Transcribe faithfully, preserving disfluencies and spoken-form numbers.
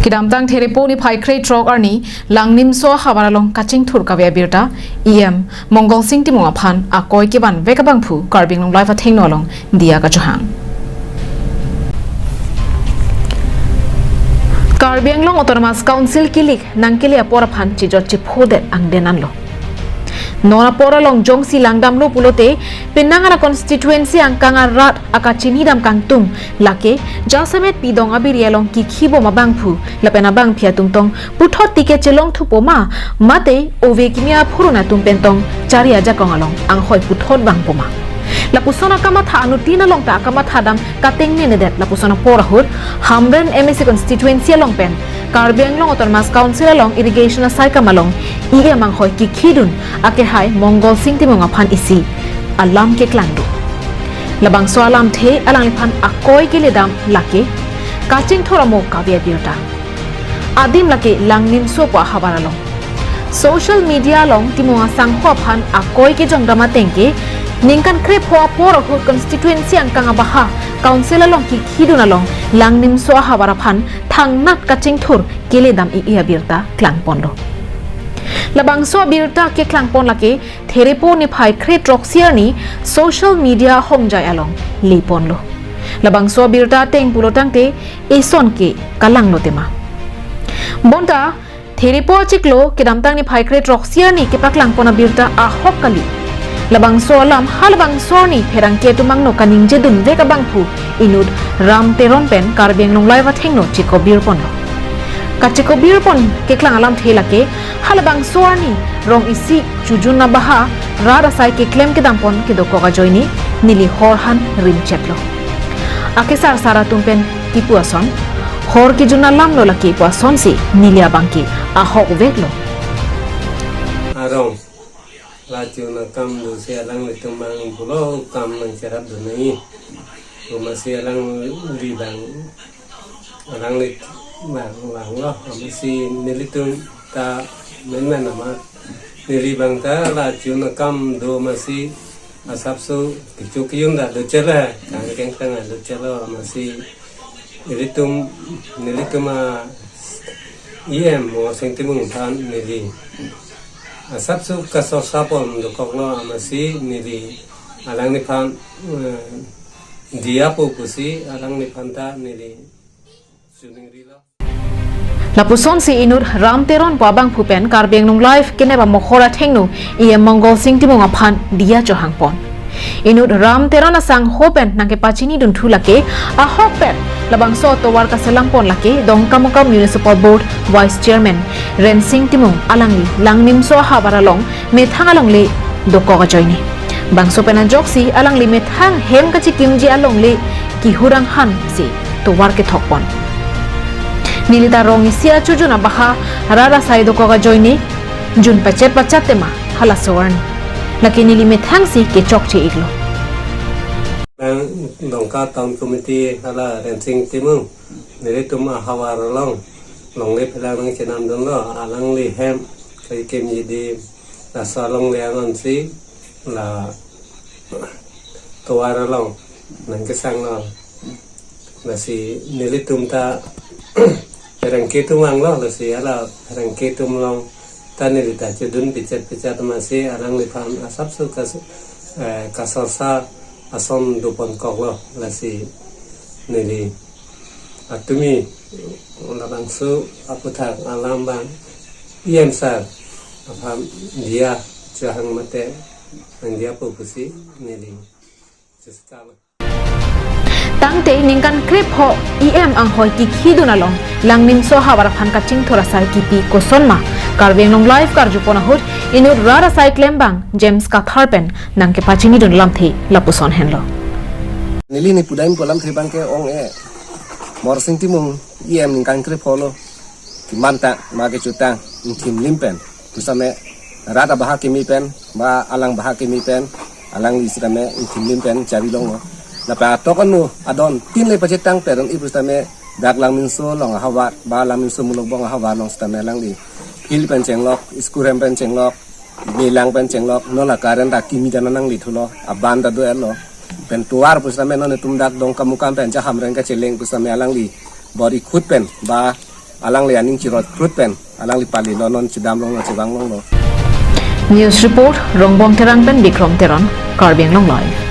Kedamtang Therepo niphai krethrok arni Langnimso ahavar along kachingthur kave abirta E M Mongol Sing Timung aphan akoi kevanvek abangphu Karbi Anglong Live athengno along diya kachohang. Karbi Anglong Autonomous Council kilik nangkele apor aphan chijot chiphodet angden anlo. Non apor along jongsi langdamlo pulote, penang ara constituency angkang arat akachinidam kangtung, lake jasemet pidong abiri along kikhi bom abangphu lapen abangpi atum tong puthot ticket chelong thupo ma, mate ove kimi aphurun atum pen tong chari ajakong along anghoi puthot vangpo ma. Lapuson akamatha anuttin along ta akamatha dam katengne nedet. Lapuson apor ahut Hamren M A C constituency along pen Karbi Anglong Autonomous Council along irrigation asaikam along E M anghoi kikhidun akehai Mongol Sing Timung aphan isi alam keklangdun. Labangso alamthe alangliphan akoi keledam lake kachingthur amo kave abirta. Adim lake Langnimso pu ahavar along. Social media along Timung asangho aphan akoi kejongdam ateng ke ningkan krepho apor ahut constituency angkang abaha council along kikhidun along Langnimso ahavar aphan thangnat kachingthur keledam i-i abirta klangponlo. Labangso abirta keklangpon lake Therepo niphai krethrok arni social media ahongjai along leponlo. Labangso abirta ateng pulo tangte eson ke kalanglo tema. Bonta Therepo achiklo kedamtang niphai krethrok arni kepaklangpon abirta ahok kali. Labangso alam halabangso arni pherangke atum angno kaningjedunvek abangphu inut Ram Teron pen Karbi Anglong Live athengno chikobirponlo. Kachikobirpon keklang alamthe lake halabangso arni rong isi chojun abaha rat asai keklem kedampon kedokok ajoine neli hor han rimchetlo. Akesarsar atum pen kipu ason, hor kejun alamlo lake pu asonsi neli abangke ahokveklo. Arong, la chojun akam do si alanglitum abang pulo kam nangcherapdun nangji. Amatsi alangli abang, alangli abang, abang lo, amatsi nelitum ta menmen amat. Neli abang ta la chojun akam do amatsi asapso kecho kejun ta dochela, kangkeng tang dochela amatsi nelitum, nelitum a E M Mongol Sing Timung aphan neli asapso kasorsa pon dokoklo amatsi neli alangliphan, eh, diyapo pusi alangliphan ta neli choningrilo. Lapusonsi inut Ram Teron pu abangphu pen Karbi Anglong Live kenep amohor athengno E M Mongol Sing Timung aphan diya chohangpon. Inut Ram Teron asangho pen nangkepachinidunthu lake ahokpet labangso atovar kaselampon lake Dongkamukam Municipal Board Vice Chairman Rensing Timung, alangli Langnimso ahavar along methang alongle dokok ajoine. Bangso pen ajoksi alangli methang hem kachikimji alongle kehurang hansi tovar kethokpon. Neli ta rong isi achojun abaha rat asai dokok ajoine jun pachet pachet tema halaso arni. Lake neli methangsi kechokche-iklo. Bang Dongka Town Committee hala Rensing Timung, nelitum ahavar along longle phelang nangchenamdunlo, alangli hem kaikimji adim, laso alongle angonsi la tovar along nangkesanglo. Lasi nelitum ta pherangke atum vanglo, lasi hala pherangke atum along ta neli ta chodun pichet pichet amatsi alangliphan asapso kas-, eh, kasorsa ason doponkoklo, lasi neli atumi labangso aputhak alam abang E M sir aphan diya chohang mate nangdiyapo pusi neli cheskalo. Tangte ningkan krepho E M anghoi kikhidun along Langnimso ahavar aphan kachingthur asai kipi kosonma, Karbi Anglong Live karjupon ahut inut rat asai klembang James Kathar pen nangkepachinidun alamthe lapuson henlo. Neli nipudampo alamthe abangke ong-e, Mongol Sing Timung E M ningkan krepho lo. Kimanta ma kechotang, ingthim lim pen pusitame rat abaha kimi pen, ba alang baha kimi pen, alangli sitame ingthim lim pen chari longlo. Lapen atok anu adon tin le pachetang peron ipusitame dak Langnimso along ahavar, ba Langnimso muluk bong ahavar along sitame alangli field pen chenglok, school hem pen chenglok, melang pen chenglok, non la current ta kimi dan nanglithulo, aban ta do-etlo. Pen tovar pusitame non itum dak Dongkamukam pen ja Hamren kacheleng pusitame alangli bor ikhut pen ba alangli aning chirot krut pen alangli pali non non chedam longlo, chevang longlo. News report, Rongbom Terang pen Bikrom Teron, Karbi Anglong Live.